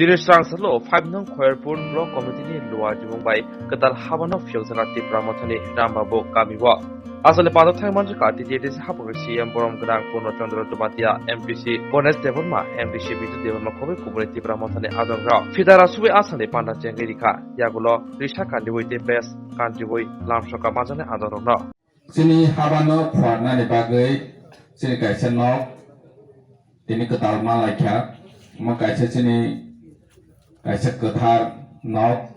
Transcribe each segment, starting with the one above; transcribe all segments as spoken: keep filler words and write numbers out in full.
Tini srang salo five nong Khoyerpur Block Committee ni Luwa Jibung bai kwtal habano phiyokjak Tipra Mothani Rambabu kami o. Aswkni pajak thangwi manjakha T T A D C haphangni C M borom gwnang Purno Chandra Dumatia, M P C Ganesh Debbarma, M D C Bidyu Debbarma khobwi kubuni Tipra Mothani adongrok phidara subwi aswkni panda chengwi rikha. Yagulo risa kandiwi tei bes kandiwi lamsoka manjaknai adongrokno. Chini habano phuarnani bagwi chini kaisa nok tini kwtal ma laikha. Omo kaisa chini kaisa kwthar nok.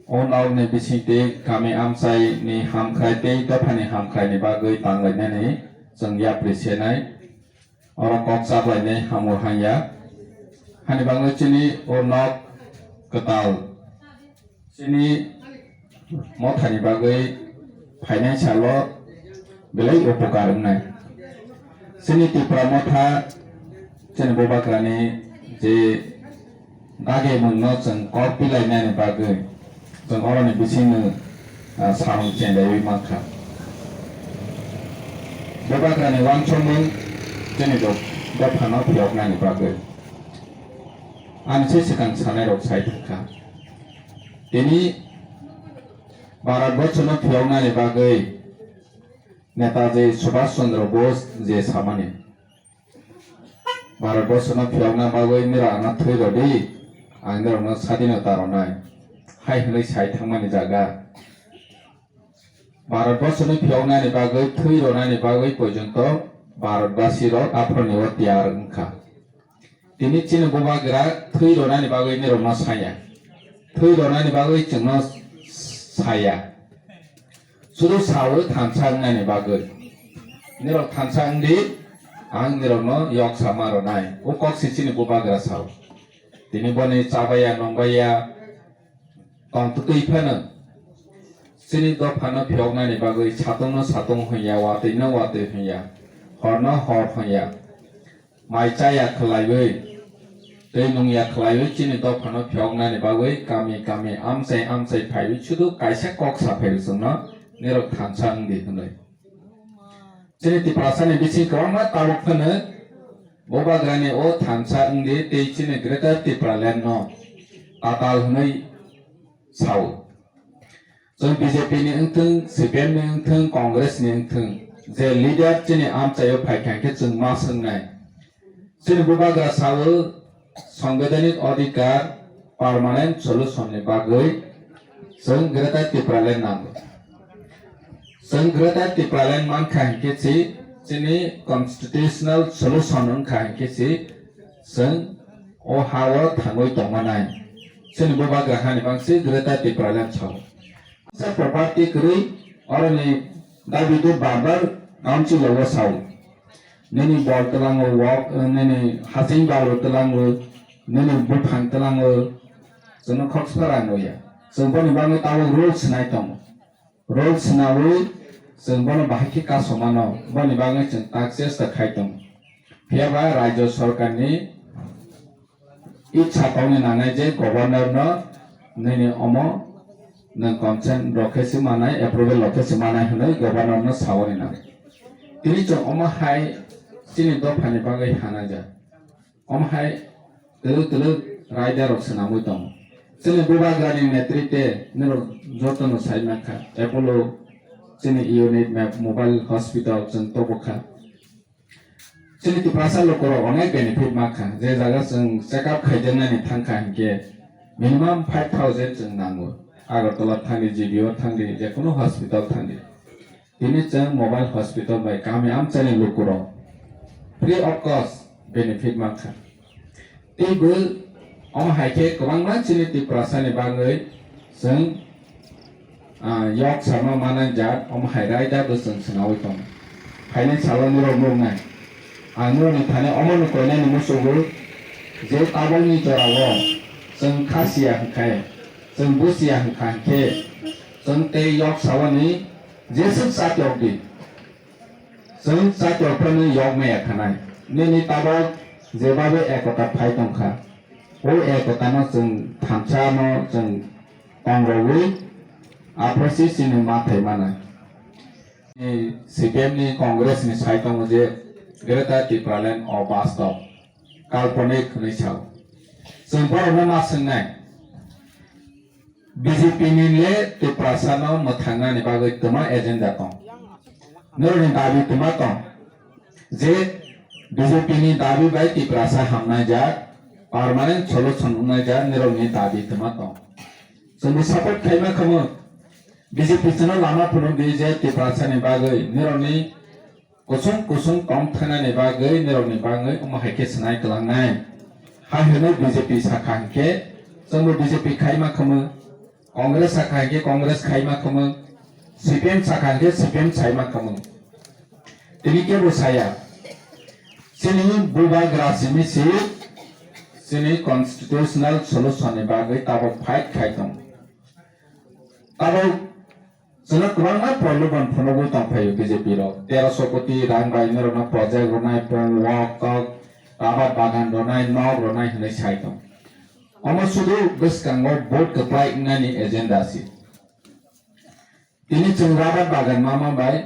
O nokni bisingtwi kami amchaini hamkrai tei dophani hamkraini bagwi tanglainani chwng yapri senai. Oro kok chaplainai hamu hanya. Hani bagwi chini o nok kwtal chini mothani bagwi phainai salo belai upokar wngnai. Chini Tipra motha chini bubagrani je dagimungno chwng kok pilainani bagwi chwng oroni bisingno, ah, samung chenglaiwi mankha. Bubagrani uansukmung chini dop-, dophano phiyoknani bagwi. Ani se swkang sanairok sai thangkha. Tini Bharat Borshono phiyoknani bagwi Netaji Subhash Chandra Bose je samani, Bharat Borshono phiyokna bagwi nirok ano thwi rwdi, ang nirokno sadinota rwnai, hai hwnwi sai thangmani jaga. Bharat Borshono phiyoknani bagwi, thwi rwnani bagwi porjonto Bharatbasi rok aphuruni o tiyar wngkha. Tini chini bubagra thwi rwnani bagwi nirokno saya. Thwi rwnani bagwi chwngno saya. Sudu sawi thansa wngnani bagwi. Nirok thansa wngdi, ang nirokno yok sama rwnai. O kok se chini bubagra sao. Tini boni chabaya, nongbaya, tongtwtwi phano. Chini dophano phiyoknani bagwi satungno satung hwnya, watwino watwi hwnya, horno hor hwnya. Mai chaya khwlaiwi, twi nungya khwlaiwi chini dophano phiyoknani bagwi kami kami amchai amchai phaiwi sudu kaisa kok sa phaiwi chwngno nirok thansa wngdi hwnwi. Chini Tiprasani bising kwbangma tabuk phano bubagrani o thansa wngdi tei chini Greater Tipraland no tatal hwnwi sao. Chwng B J P ni wngthwng, C P M ni wngthwng, Congress ni wngthwng, je leader chini amchaio phaikha hinkhe chwng ma swngnai. Chini bubagra sao, sangbidhanik adhikar, permanent solution ni bagwi chwng Greater Tipraland nango. Chwng Greater Tipraland mankha hinkhe si, chini constitutional solution wngkha hinkhe si, chwng o ha-o thangwi tongmanai. Chini bubagra hani bangsi Greater Tipraland sao. Sa property kwrwi oroni dabi de bar bar council o sao. Nini bol twlango wok, nini hasing balo twlango, nini buphang twlango, chwngno khoksa rang rwya. Chwng boni bagwi tabuk rules nai tongo. Rules nawi chwng bono bahai khe kasomano, boni bagwi chwng tak chesta khai tongo. Phiya ba Rajya Sarkarni Itsa tongni nangnai je governor no nini omo nwng consent rok khe se manai, approval rok khe se manai hwnwi governor no sawani nangnai. Tini chwng omo hai chini dophani bagwi hanajak. Omo hai twlwk twlwk raida rok swnamwi tongo. Chini bubagrani netrite nirok jotono sai mankha. Apollo chini unit map mobile hospital chwng tobokha. Chini Tiprasa lukurok onek benefit mankha, je jaga chwng check up khaijaknani thangkha hinkhe minimum five thousand chwng nango. Agartala thangdi, G B O thangdi, jekunu hospital thangdi. Tini chwng mobile hospital bai kami amchaini lukurok free of cost benefit mankha. Teibo omo hai khe kwbangma chini Tiprasani bagwi chwng, ah, yok sama manai jat, omo hai raida bo chwng swnawi tongo. Phainai salo norok nuknai. Ang norokni thani omono koinani muchungo je tabokni jorao chwng kha siya hwnkhe, chwng busiya hwnkha hwnkhe, chwng tei yok sawani jeswk chatyok di. Chwng chatyok phano yok maya khanai. Nini tabok jebabe ekota phai tongkha. O ekotano chwng thansa no chwng tongrogwi aphrosi chini mathai manai. Ni C P M ni Congress ni sai tongo je Greater Tipraland o bastob. Kalponik hwnwi sao. Chwng borokno ma swngnai, B J P ni le Tiprasa no mwthangnani bagwi twma agenda tong? Norokni dabi twma tong je B J P ni dabi bai Tiprasa hamnai jak, permanent solution wngnai jak, norokni dabi twma tong? Chwngbo support khaima khamo, B J P chwngno lama phunukdi je Tiprasa ni bagwi norokni kusung kusung tong thanani bagwi nirokni bagwi omo hai khe swnai kwlangnai. Hai hwnwi B J P sakha hinkhe chwngbo B J P khaima khamo, Congress sakha hinkhe Congress khaima khamo, C P M sakha hinkhe C P M saima khamo. Tini kebo saya. Chini bubagra simi si chini constitutional solution ni bagwi tabok fight khai tong. Tabok Chwla kwbangma proloban phunugwi tongphaio B J P rok. Teroso koti rang bai norokno project rwnai, pung, wok, tok, rabar bagan rwnai, nok rwnai hwnwi sai tong. Omo sudu bwskango vote kwplai wngnani agenda si. Tini chwng rabar bagan mama bai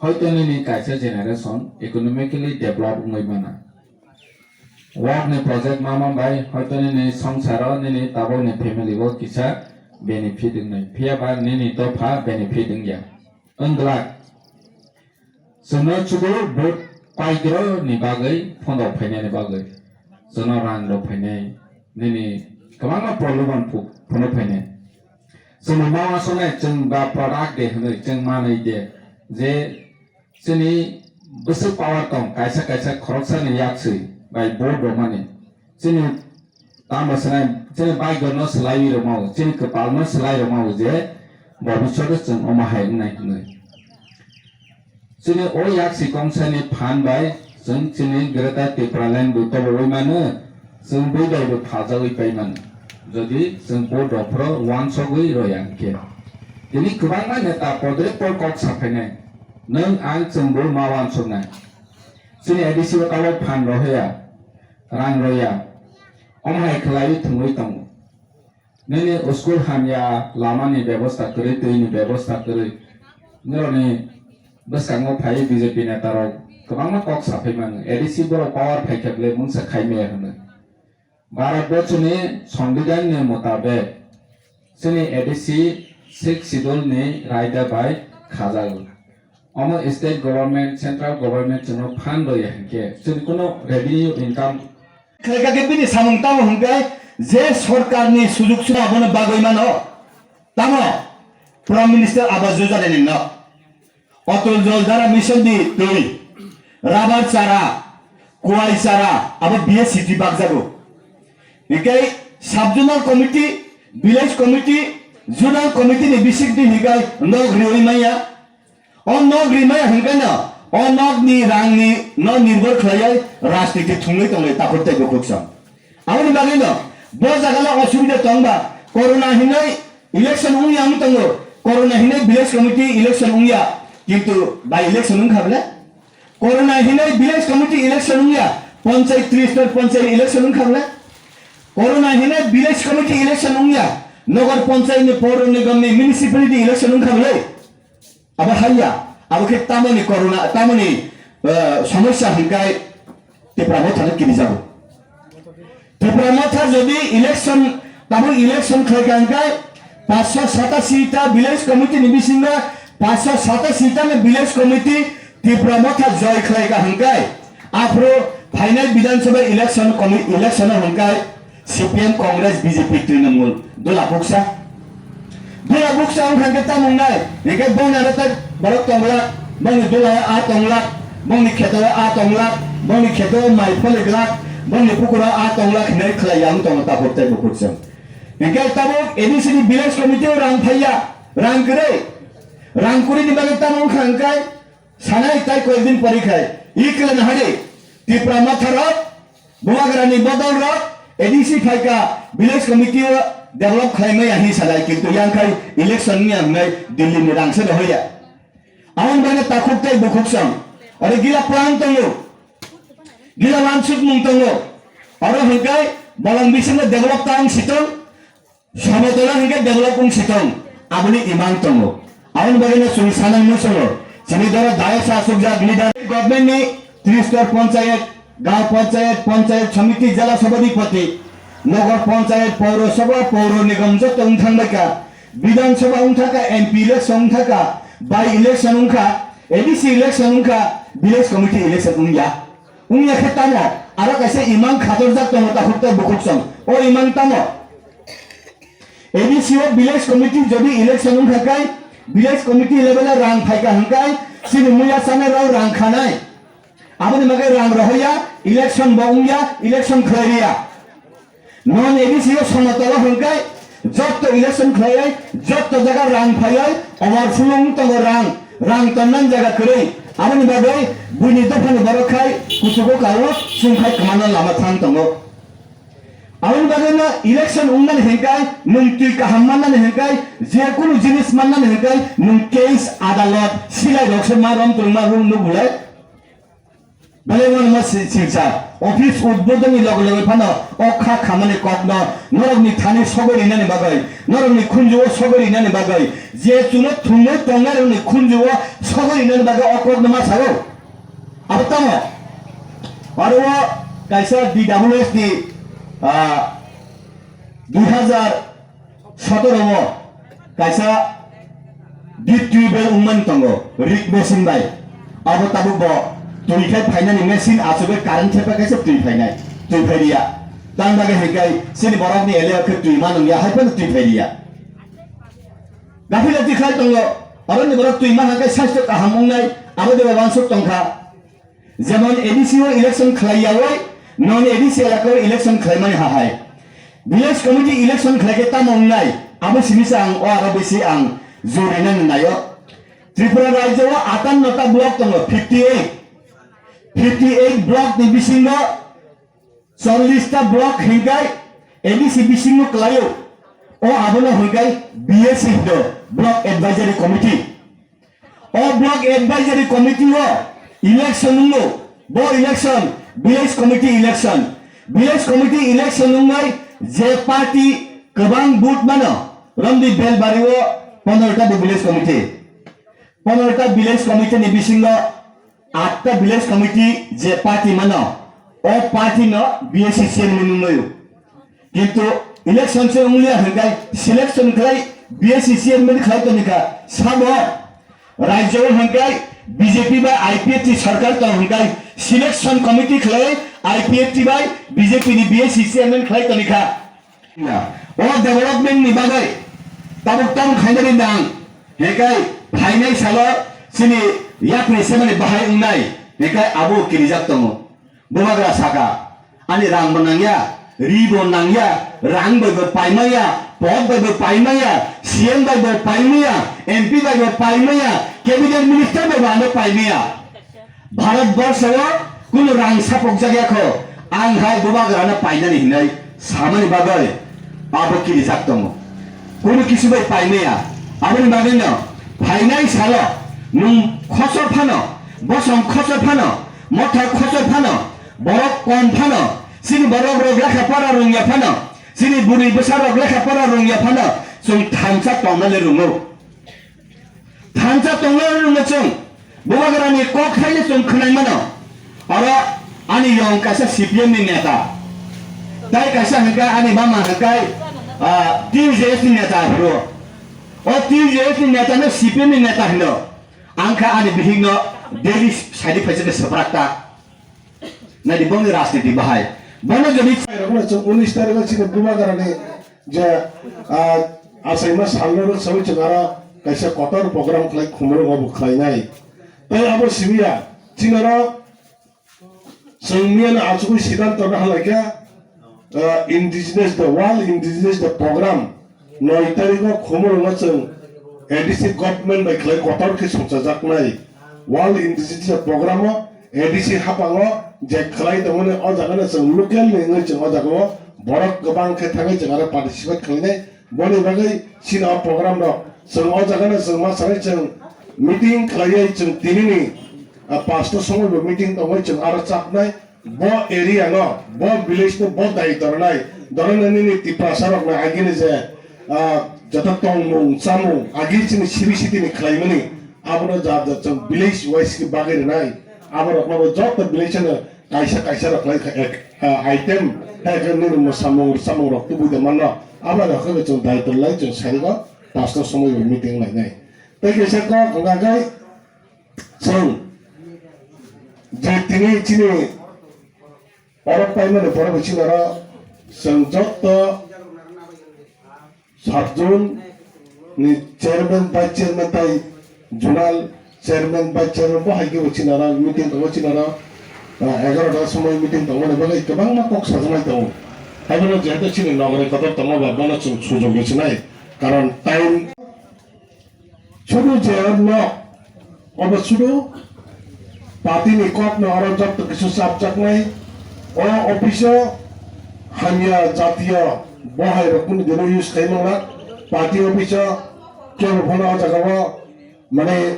hoito nini kaisa generation economically develop wngwi mana. Work ni project mama bai hoito nini songsaro nini tabuk ni family o kisa benefit wngnai, phiya ba nini dopha benefit wngya. Wngglak chwngno chubu vote paigro ni bagwi phondok phainani bagwi chwngno rang rok phainai, nini kwbangma problem phunuk phainai. Chwngno ma uansuknai chwng ba product de hwnwi chwng manwi de je Chini bwswk power tong, kaisa kaisa khoroksani yakswi bai vote rwmani. Chini tamo swnai, chini baigo no swlaiwi rwmao, chini kwpal no swlai rwmao je bobishoto chwng omo hai wngnai hwnwi. Chini o yaksi kongsani phan bai chwng chini Greater Tipraland bo tobowi mano, chwng bui bai bo phaljawi pai mano. Jodi chwng vote rok phro uansugwi rwya hwnkhe. Tini kwbangma neta podre pod kok saphainai. Nwng ang chwngbo ma uansuknai. Chini A D C o tabok phan rohoya, rang roya. Omo hai khlaiwi thwngwi tongo. Nini school hamya, lamani bebosta kwrwi, twini bebosta kwrwi. Nirokni bwskango phaiwi B J P netarok kwbangma kok saphai mano. A D C borok power phaikha bwle mungsa khaimaya hwnwi. Bharat bochoni Songbidan ni mutabek, chini A D C Sixth Schedule ni raida bai khajago. Omo state government, central government chwngno phan rwya hinkhe, chwng kuno revenue income. Khlaikha khe bini samung tamo hinkhe je sorkar ni sujug subidah abono bagwi mano. Tamo Prime Minister Awas Yojana ni no. Atal Jal Dharan Mission ni twi, rabar chara, kuai chara, abo B S C T bakjago. Hikai sub-zonal committee, village committee, zonal committee ni bisik di hikai nok riwi maya. O nok ri maya hinkano, o nok ni rang ni no nirbhor khlaiwi rajniti thwngwi tonglai takhuk tei bukhuk song. Aboni bagwi no, bo jaga le osubida tongba, corona hinwi election wngya wng tongo, corona hinwi village committee election wngya, kintu by election wngkha bole? Corona hinwi village committee election wngya, panchayat tristor panchayat election wngkha bole? Corona hinwi village committee election wngya, nogar panchayat ni, pawr nigam ni, municipality election wngkha bole? Abo haiya, abo khe tamoni corona, tamoni, eh, somosya hinkai Tipra Motha no kirijago. Tipra Motha jodi election, tamo election khlaikha hinkai paanch sho satashi ta village committee ni bisingo paanch sho satashi ta ni village committee Tipra Motha joy khlaikha hinkai aphuru phainai Bidhan Sabha election commi-, election o hinkai C P M, Congress, B J P, Trinamool, dola buksa. Dola buksa wngkha khe tamo wngnai? Hinkhe bongni aro tak borok tonglak, bongni dola a tonglak, bongni kheto a tonglak, bongni kheto mai pholiglak, bongni pukuro a tonglak hinwi khlai ya wng tongo takhuk tei bukhuk chwng. Hinkhe tabuk A D C ni village committee o rang phaiya, rang kwrwi. Rang kwrwi ni bagwi tamo wngkha hinkhe sanai tai koyekdin pori khai. I kwlana hadi Tipra Motha rok Bubagrani bodol rok A D C phaikha village committee o develop khlai maya hinwi sanai, kintu yang khai election wngya hwnwi Delhi ni rang se rohoya. Aboni bagwi takhuk tei bukhuk song oro gila plan tongo, gila wansukmung tongo. Oro hwnkhai bolong bisingo develop ta wng si tong, Somotolo hinkhe develop wng si tong, aboni imang tongo. Aboni bagwino chwng sanai muchungo, chini doro dayok sa asukjak leader, government ni tristor panchayat, gaon panchayat, panchayat samiti, jela sabhapati, Nagar Panchayat, Paurasabha, Paura Nigam joto wng thangbaikha, Bidhan Sabha wng thangkha, M P election wng thangkha, by election wngkha, A D C election wngkha, village committee election wngya. Wngya khe tamo, aro kaisa imang khatorjak tongo takhuk tei bukhuk song. O imang tamo? A D C o village committee jodi election wngkha khe, village committee level o rang phaikha hwnkhe, chini muya chanai rok rang khanai. Aboni bagwi rang rohorya, election bo wngya, election khlai riya. Non A D C o somotolo hwnkhe, jotto election khlaiwi, jotto jaga rang phaiwi, overflow wng tongo rang, rang tonnani jaga kwrwi. Aboni bagwi buini dophani borok khai kuchugo kao, chwng khai kwmana lama thang tongo. Aboni bagwi no election wngnani hwnkhe, nwng twi kaham mannani hwnkhe, je kunu jinis mannani hwnkhe, nwng case, adalot, silai rok se ma rom twrwngma rung nuk bulai. Belai uanama si-, silsa. Office udbodhoni loge loge phano o kha khamani kokno norokni thani sogwi rinani bagwi, norokni khunju-o sogwi rinani bagwi, je chuno thwngwi tongnairokni khunju-o sogwi rinani bagwi o kokno ma sao. Abo tamo? Aro o kaisa D W S ni, ah, dui hazar sotoro o kaisa deep tubewell wngmani tongo, rig machine bai. Abo tabuk bo twi khai phainani machine achugwi current thepa kaisa twi phainai, twi phai riya. Tang bagwi hwnkhe chini borokni eleo khe twi ma nungya, hai phano twi phai riya. Gafilati khlai tongo, oroni borok twi ma hwnkhe saisto kaham wngnai, abo de uansuk tongkha. Jemon A D C o election khlai yawi, non A D C elaka o election khlaimani hahai. Village committee election khlai khe tamo wngnai, abo simi se ang o aro bisi ang jor rinani naio. Tripura rajyo o atanno ta block tongo, fifty eight. Fifty eight block ni bisingo chollish ta block hingkai A D C bisingo klaio. O abono hingkai B A C do, Block Advisory Committee. O Block Advisory Committee o election wngo, bo election, Village Committee election. Village Committee election wngnai je party kwbang vote mano, romdi Belbari o pondro ta bo Village Committee. Pondro ta Village Committee ni bisingo atta Village Committee je party mano, o party no B A C chairman wnglaio. Kintu election se wngya hwnkhe selection khlai B A C chairman khlai tongkha sabo rajyo hwnkhe B J P bai I P F T sarkar tong hwnkhe selection committee khlai I P F T bai B J P ni B A C chairman khlai tongkha. O development ni bagwi tabuk tamo khainani nang, hekai phainai salo chini yakni semani bahai wngnai, hekai abo kirijak tongo. Bubagra saka, ani rang bo nangya, ri bo nangya, rang bai bo paimaya, pot bai bo paimaya, C M bai bo paimaya, M P bai bo paimaya, cabinet minister bai bo ano paimaya. Bharat borsho o kunu rang sapok jak ya kho, ang hai bubagrano painani hinwi samani bagwi abo kirijak tongo. Kunu kisu bai paimaya, aboni bagwi no phainai salo nwng khosor phano, bosong khosor phano, motha khosor phano, borok kom phano, chini borok rok lekha pora rwngya phano, chini bwrwi bwsa rok lekha pora rwngya phano, chwng thansa tongna le rwngo. Thansa tongnai rwngno chwng bubagrani kok thaino chwng khwnai mano. Oro ani yong kaisa C P M ni neta, tai kaisa hwnkhe ani mama hwnkhe, ah, T U J S ni neta phuru. O T U J S ni neta no C P M ni neta hino. Ang kha ani bihik no daily side phaisa de swprak ta. Nadi bongni rajniti bahai. Bono jodi rokno chwng unis tarikh o chini bubagrani je, ah, achaima salno rwk sawi chwng aro kaisa kotor program khlai khumrwng obo khlainai. Tei abo simiya chini oro chwng miyano achugwi siddhanto no halaikha, ah, indigenous day, World Indigenous Day program. Noi tarikh o Khumulwngo chwng A D C government bai khlai kotor khe songchajaknai World Indigenous Day program o A D C haphango je khlai tongmani o jaga no chwng local ni wngwi chwng o jaga o borok kwbang khe thangwi chwng aro participate khlainai. Boni bagwi chini o program rok chwng o jaga no chwng ma sanai chwng meeting khlaiwi chwng tini ni, ah, pasto somoi bo meeting tongwi chwng aro chapnai. Bo area no, bo village no, bo dai doronai, doronai nini Tiprasa rok na agini je, ah, joto tongmung, chamung, agi chini C B C T ni khlaimani, abono jat jat chwng village wise khe bagwi rwnai, abo rok no bo joto village no kaisa kaisa rok lai kha ek, ah, item, hai khe nini mo samung, samung rok tubui de mano, abo rok khe chwng daitwlai chwng sarigo, pasto somoi bo meeting lainai. Tei kaisa kok hwnka khe chwng je tini chini oro paimani borok bisingo oro chwng jotto Sub-zone ni chairman, vice chairman tai zonal chairman, vice chairman bo hai khe bo chini oro meeting tongo, chini oro, ah, egarota somoi meeting tongmani bagwi kwbangma kok sajaknai tongo. Haiphano jehetu chini nogori kotor tongo ba bono chwng sujok rwchinai, karon time sudu je nok Obo sudu party ni kok no oro jotto kisu chapjaknai. O office o hamya jatiyo bohai rok kunu dino use khai mangla. Party office o kebo phano o jaga o mane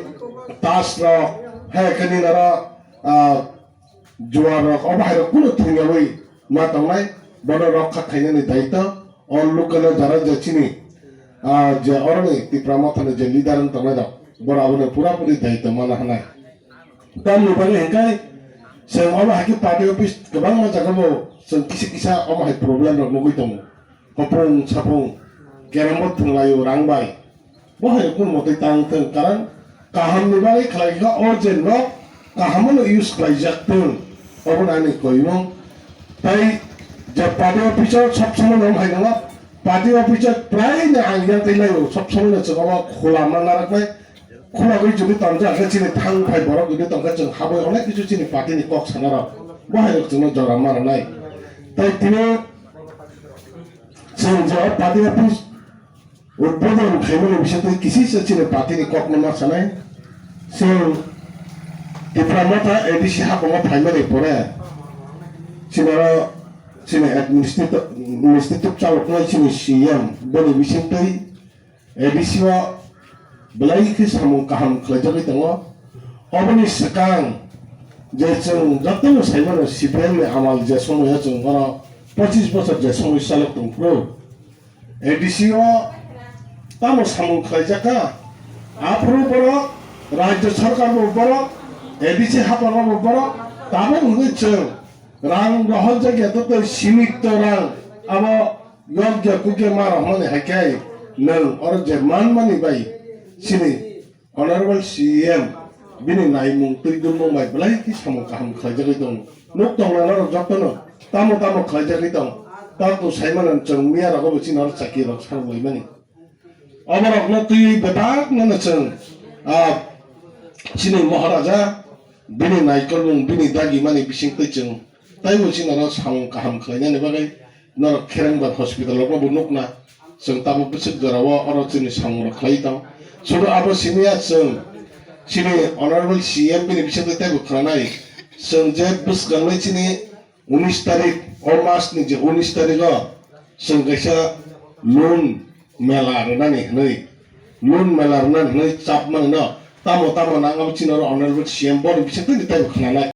tas rok hai khe nini oro, ah, juar rok o bohai rok kunu thwngyawi ma tongnai, bono rokha khainani daitw o local o jara je chini, ah, je oroni Tipra Mothani je leader wng tongnai rok, boro aboni pura puri daitw mana hwnai. Tamni bagwi hwnkhe chwng omo hai khe party office kwbangma jaga bo chwng kisa kisa omo hai problem rok nugwi tongo, hopung sapung, kerem bo thwnglaio rang bai. Bo hai rok kunu motwi tang thung, karon kaham ni bagwi khlai kha, o je nok kaham no use khlai jak thung, obo no ani koimung. Tai je party office o sob somoi no hai nang party office o prai no ang yang tai lai o, sob somoi no chwng obo khula ma narak nai, khula gwi jodi tang jak khe chini thang phai borok jodi tong khe chwng habwi onek kisu chini party ni kok sana rok bo hai rok chwng no jora ma rw nai. Tai tini chwng je o party office Udbodon khaimani bisingtwi kisisa chini party ni kokno ma sanai. Chwng Tipra Motha A D C haphangno phaimani pore chini oro chini administrative, administrative chaloknai chini C M boni bisingtwi A D C o belai khe samung kaham khlaijagwi tongo. Oboni swkang je chwng jotono saimano C P M ni amal je somoio chwng bono pochis bochor je somoi chalok tongphuru. A D C o tamo samung khlaijak kha? Aphuru borok, rajya sarkar bo borok, A D C haphango bo borok, tabuk hwnwi chwng rang rohorjak ya, totoi simito rang, abo yokya kukya ma rohormani hai khe nwng oro je manmani bai chini Honorable C M bini naimung twi dumung bai belai khe samung kaham khlaijagwi tongo. Nuk tongnai norok jotono tamo tamo khlaijagwi tong. Tamo saimano chwng miya rogo bo chini oro chakirok sarwlaimani. Oborokno twiwi bebakno no chwng, ah, chini Maharaja bini naikolmung bini dagimani bisingtwi chwng taibo chini oro samung kaham khlainani bagwi norok Kherengbar hospital rogo bo nukna. Chwng tabuk bwswk jorao oro chini samung rok khlai tong. Sudu abo simi ya chwng chini Honorable C M bini bisingtwi teibo khwnanai. Chwng je bwskangnai chini unis tarik, o mas ni je unis tarik o chwng kaisa loan mela rwnani hwnwi, loan mela rwnani hwnwi chapmani no tamo tamo nang abo chini oro Honorable C M boni bisingtwi teibo khwnanai.